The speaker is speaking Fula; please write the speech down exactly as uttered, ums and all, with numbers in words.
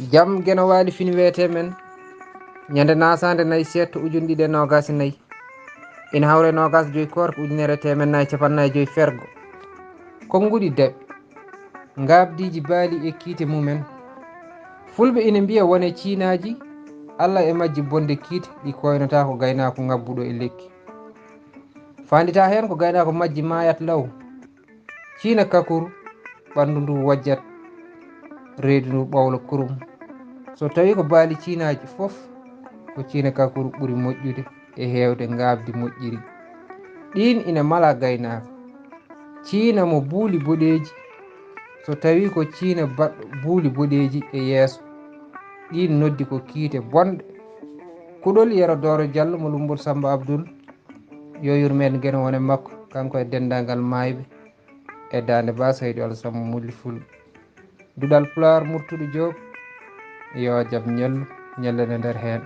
Jam Geno Waali fini wiyetee men, ñande nasaande nayi seeɗto ujunɗiɗi e noogas e nayi, ina hawra e noogas joyi koorka ujunere e teemed nayi e capanɗe nayi e joyi fergo. Konnguɗi daɓi, ngaabdiiji baali e kiite mumen. Fulɓe ina mbiya won e ciinaaji, Alla e majji bonde kiite ɗi koynotaako gaynaako ngabbuɗo e lekki. Faanditaa heen ko gaynaako majji maayat law. Ciina kakuru, ɓanndu ndu wojjat, reedu ndu ɓowla kurum. So tawii ko baali ciinaaji fof, ko ciina kakuru ɓuri moƴƴude e heewde ngaabdi moƴƴiri. Ɗiin ina mala gaynaako. Ciina mo buuli boɗeeji, so tawii ko ciina baɗɗo buuli boɗeeji e yeeso, ɗiin noddi ko kiite bonɗe. Kuɗol Yero Dooro Jallo mo Lummbol Sammba Abdul, yo yurmeende Geno won e makko, kanko e denndaangal maayɓe e Daande Ba, Saydu Alsamma Mulli Fulɓe. Duɗal Pulaar Murtuɗo Joob, yo jam ñallu, ñallen e nder heen.